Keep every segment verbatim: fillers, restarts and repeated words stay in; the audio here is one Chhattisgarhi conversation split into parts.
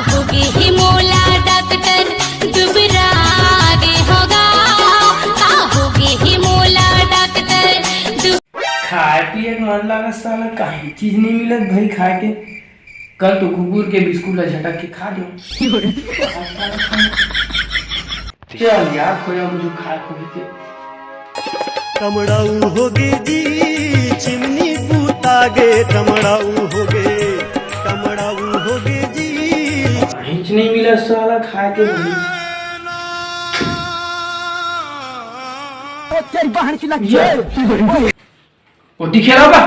होगे हे मोला डॉक्टर दुबरा गे होगा, का होगे हे मोला डॉक्टर दु- खाए पिए के मन लागत साला, काहीं चीज नहीं मिलत भाई खाए के। कल तो कुकुर के बिस्कुट ला झटक के खा दो। चल यार, खोया मुझे खाए को भी दे। कमड़ाऊ होगे जी, चिमनी बूता गे, कमड़ाऊ होगे, कमड़ाऊ होगे जी। काहींच नहीं मिला साला खाए के भाई। ओ तेरी बहन की लग ये। ओती खेला बा,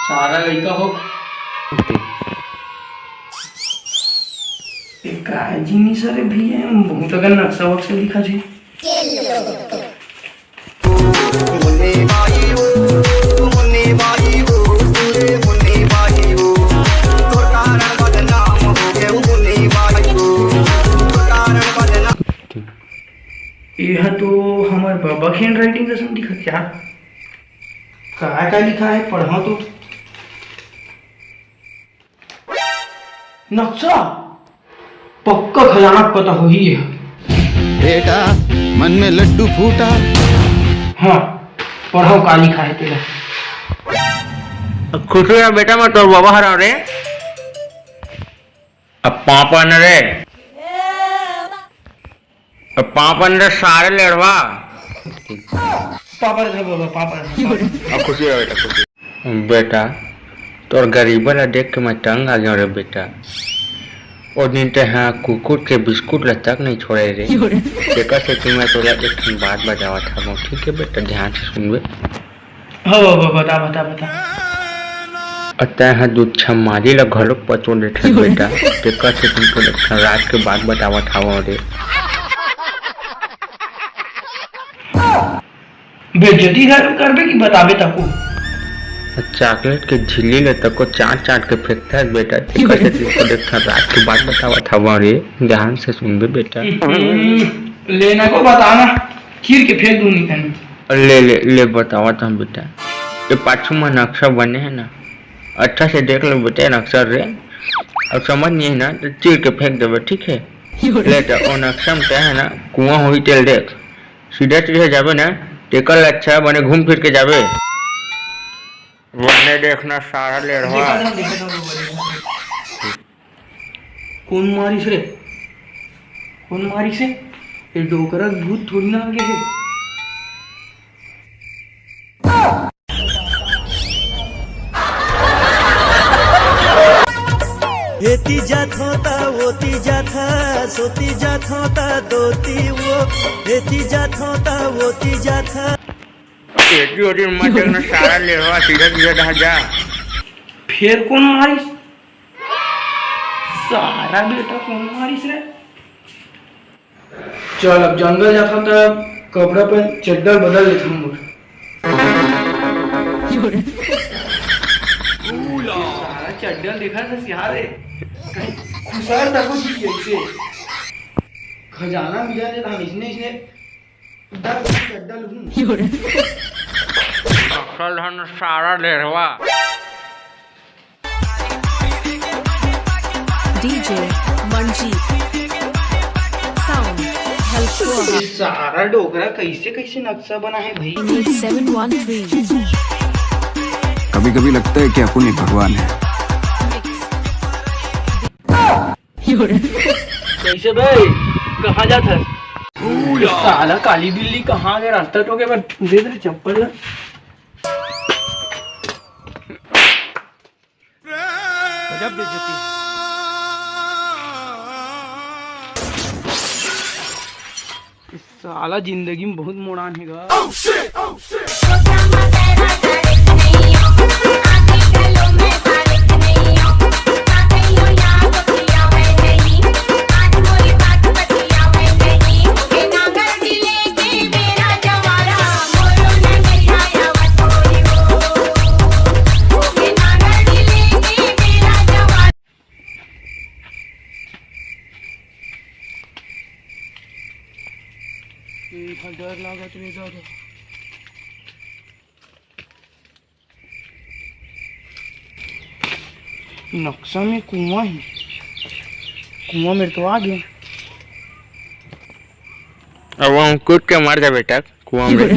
सारा लइका हो। ए, का जिनिस हरे भैया, बहुत अकन नक्शा वक्शा दिखत हे। एहा तो हमर बबा के handwriting कसन दिखत हे यार। का का लिखा हे, पढ़ा तो। नक्शा? पक्का खजाना पता होही ये। बेटा, मन में लड्डू फूटा। हाँ, पढ़ो का लिखा हे तेला। खुश हो जा बेटा, मैं तोर बाबा हरव रे। अब पापा न रे। अब पापा न रे सारे लेड़वा। पापा रे बाबा, पापा रे। अब खुशी हो बेटा, खुशी। बेटा, तोर गरीबा ला देख के मैं तंग आ गया रे बेटा। ओ दिन ते हाँ कुकुर के बिस्कुट ला तक नहीं छोड़े रे। तेकर से कि मैं तोला एक ठन बात बतावत हूँ, ठीक है बेटा, ध्यान से सुनबे। हो, हो, हो, बता, बता, बता। अ तैं ह दूध छमाली ल घलोक पचो देथे बेटा, तेकर सेती तोर एक ठन राज के बात बतावत हावव रे। बेइज्जती कर, करबे कि बताबे तको? चॉकलेट के झिल्ली ल तको चाट चाट के फेंकथस बेटा, तेकर सेती तोर एक ठन राज के बात बतावत हावव रे, ध्यान से सुनबे बेटा। हम्म, लेना को बताना, चीर के फेंक दूं निकल। ले, ले, ले बतावत हूँ बेटा, ये पाछू में नक्शा बने हे ना, अच्छा से देख ले बेटा नक्शा रे, अब समझ नहीं है ना तो चीर के फेंक देबे, ठीक है? ले तो ओ नक्शा में तैं है ना कुआं होही तेल देख, सीधा सीधा जाबे ना, तेकर ले अच्छा बने घूम फिर के जाबे, बने देखना सारा लेड़वा। देखा था, देखा था, वो बोले। कोन मारिस रे? कोन मारिस हे? ये डोकरा के भूत थोड़ी ना आगे हे। एती जाथों ता, ओती जाथा, सोती जाथों ता, दोती वो, एती जाथों ता, ओती जाथा। एती ओती मत देखना, सारा लेड़वा सीधा सीधा डहा जा। फेर कोन मारिस? सारा बेटा कोन मारिस रे? चल, अब जंगल जाथन, त कपड़ा पर चड्डा बदल लेथन मोर। सारा चड्डा देखा था सियार रे, कहीं खुसर तको जी ऐसे। खजाना मिला ले धान इसने, इसने डर चड्डा लूं। असल धन सारा लेरवा। DJ Manjeet. Sound, help. ये सारा डोकरा कैसे कैसे नक्शा बना है भाई? Seven one three. कभी कभी लगता है कि अपन ही भगवान है। कैसे भाई, कहाँ जात है? साला काली बिल्ली कहाँ गए, रास्ता टोके बर दे दे चप्पल ला। गजब बेइज्जती। साला जिंदगी में बहुत मोड़ान हे गा। ए, डर लागत रे दादा। नक्शा में कुआं हे। कुआं मेर तो आ गे। अब वो कूद के मर जा बेटा, कुआं में।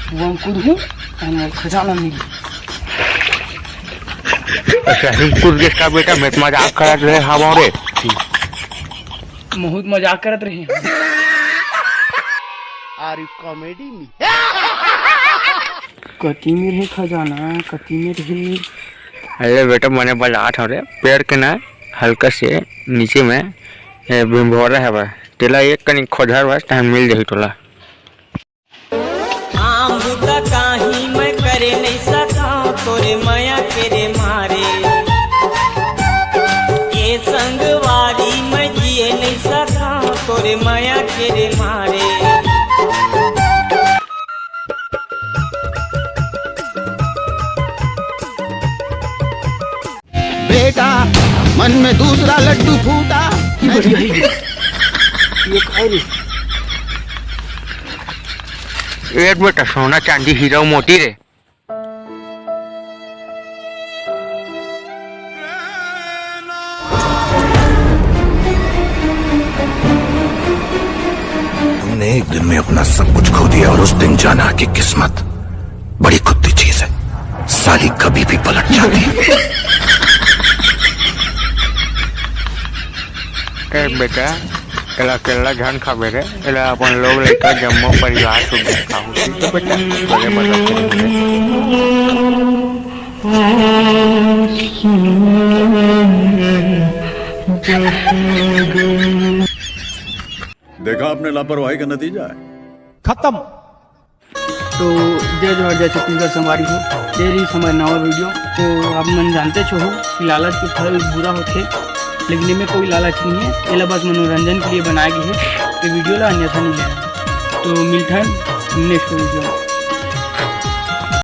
कुआं में कूदहूं, अउ मोर खजाना मिली। अच्छा, हम कूद के का बेटा, मैं तो मजाक करत रहे हवं रे। बहुत मजाक करत रहे। Are you comedy me? कति मेर हे खजाना, कति मेर हे? अरे बेटा, मने बजात हव रे, पेड़ के ना हल्का से नीचे में, ए, भिंभोरा हवय, तेला एक कनी खोजर बस, तहां मिल जाही तोला। काम बुता काही मैं करे नहीं सका, तोरे मया के रे मारे। ये संगवारी मैं जिए नहीं सका, तोरे मया के रे मारे। बेटा, मन में दूसरा लड्डू फूटा। ये बढ़िया है ये। ये खाए रे। एक बेटा, सोना चांदी हीरा मोती रे। तुमने एक दिन में अपना सब कुछ खो दिया और उस दिन जाना कि किस्मत बड़ी कुत्ती चीज है, साली कभी भी पलट जाती है। ए बेटा, एला अकेला झन खाबे रे, एला अपन लोग लइका जम्मो परिवार सुद्धा खाहू, ठीक है बेटा? बड़े मजा करेंगे। देखा आपने लापरवाही का नतीजा है। खत्म। तो जय जोहार, जय छत्तीसगढ़ संगवारी हो। ये रही हमारे नवा वीडियो। तो आप मन जानते छो हो कि लालच के फल बुरा होथे, लेकिन एमे कोई लालच नहीं है, एला बस मनोरंजन के लिए बनाए गए है। ये वीडियो ला अन्यथा नहीं लेना। तो मिलथन नेक्स्ट वीडियो में।